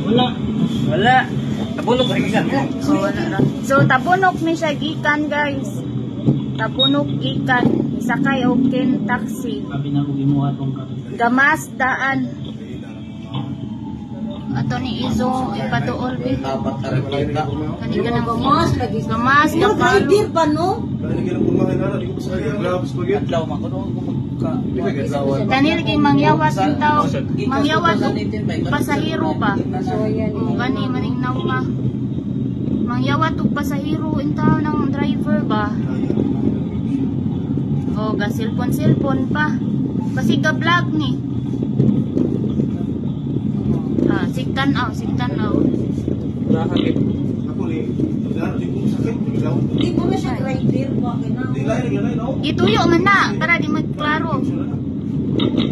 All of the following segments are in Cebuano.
Wala. Wala. Tabunok ra gikan. Oh, wala ra. So tabunok ni siya gikan, guys. Tabunok gikan. Isakay og Ken taxi. Sabi na ko gimuha tong kape. Gamas daan. Ato ni Izo ipaduol bi. Dapat tarakita. Kani ka nang Gamas lagi. Gamas Pero kapalo. driver pa, no? Adlaw man kuno ka. Kani lagi mangyawat yung tao. Mangyawat og pasahero ba? So, yan. O gani maning nauma. Mangyawat og pasahero in tao ng driver ba? O ga cellphone cellphone pa. Basig ka vlog ni. Ah, sigtan aw, sigtan aw. Wala ka gid. Di mo na siya driver pa. Kaya Gituyo man na para di magklaro.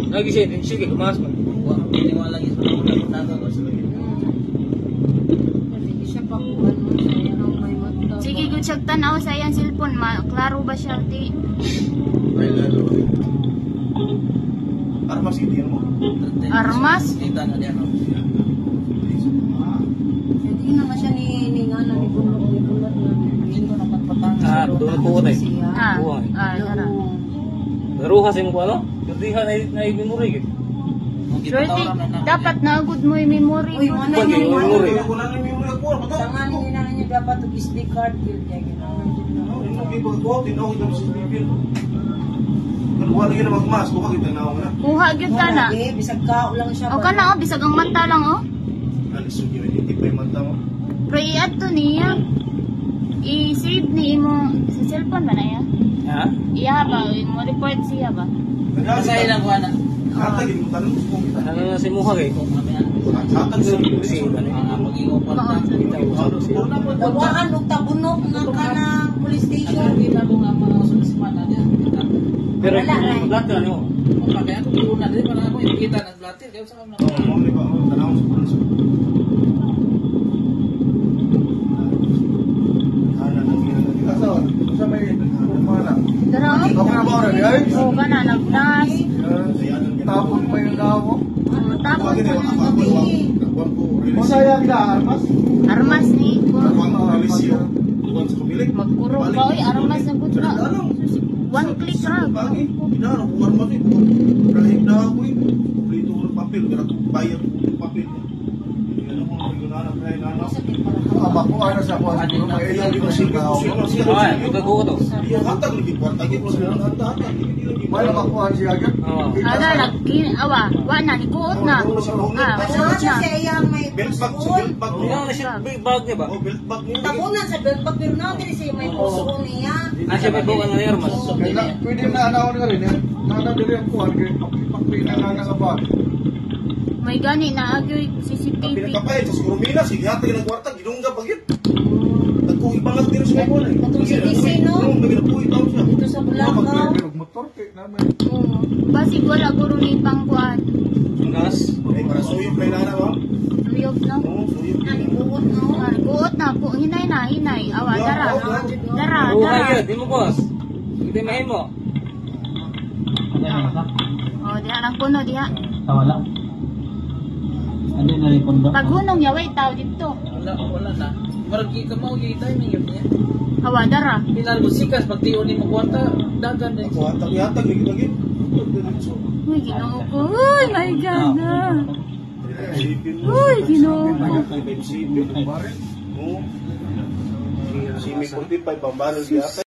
Lagi siya, sige kumas man. Wa piniwala lagi sa una ko nato. Hindi siya pa kung ano. Siya ang may mata. Sige gud siya tan-aw sa iyang cellphone, ma klaro ba siya di? Armas iti mo. Armas? Kita na diyan. Hindi naman siya ni nga na ni Bunot. Ni Bunot na. Dito na patpatang. Ah, doon ko na eh. Siya. Ah, Buhay. ah, tara. Naruha sa imong ano? Perdiha na na memory gid. Swerte, dapat naagod mo yung memory Uy, mo. wala Pag na yung memory. Tangan ni na niya dapat og SD card yun. Kaya ginawa Kuha gyud ka na. Lagi, bisag kao lang siya. O ka na oh, bisag ang mata lang oh. Pero i-add to niya. I-save ni imo sa cellphone ba na ya? Ha? Iya ba? Mo report siya ba? Sa ilang kuha na. Ano na si Muha kay? Dawaan og tabunok nga kanang police station. Kita ko nga mga sulisman na diyan. Pero Wala, right. blatter ano? Kaya ako una dili para ako ipakita ng blatter kaya sa kamna. Dara oh. Oh, kana nagnas. Tapon pa yung lao. Oh, tapos Masaya kita, armas. Armas ni magkuro ba oy armas na gud na. One click ra. Bagi, inano, kung armas eh, rahim na ako eh. Kumplito ko ng papel, kaya bayad ko ng papel. Ano ko, ano kaya na Ay, ko to. Iya, hatag lagi kwarta gitu, hatag lagi lagi. Oo. Ada lagi awa, wa na ni kuot na. Ah, Wala kuot siya na. sa iyang may Belt bag, sa pusoon. belt bag. Yung na siya big bag niya ba? Oh, belt bag niya. Tabunan sa belt bag pero na diri siya may pusoon niya. Ah, siya may bukan na armas. Pwede na anaon ka rin eh. Nana dili ang kuhan kay pakpakli na nana sa bag. May gani na agyoy CCTV. Pinakapay, sa Romina, sige hatag ng kwarta, ginungga pagit. Nagkuhi bangat din sa kuwan eh. Katong si DC, no? Nagkuhi tao siya. Dito sa Bulacau. Pero motor kay naman. Oo. Basig wala guro ni pangkuan. Gas. Eh, para suyop na inana ba? Suyop no. Oo, suyop. Na ni buot no. Ah, kuot na, ku hinay na, hinay. Awa, dara. Dara, Naruha dara. gyud, di mo boss. Hindi mahimo. Oh, diha lang kuno diha. Wala. Ano na rin kondo? Paghunong yaway tao dito. Wala wala na. Marag ka mao gyud timing yun niya. Awa, dara. Pinal mo sikas pag tiyon ni mo kwarta dagan din. Ako hatag hatag lagi lagi. Uy, Ginoo ko. Uy, my God. Ah. Uy, Ginoo ko. Oo. Si May 45 pambarol gyata.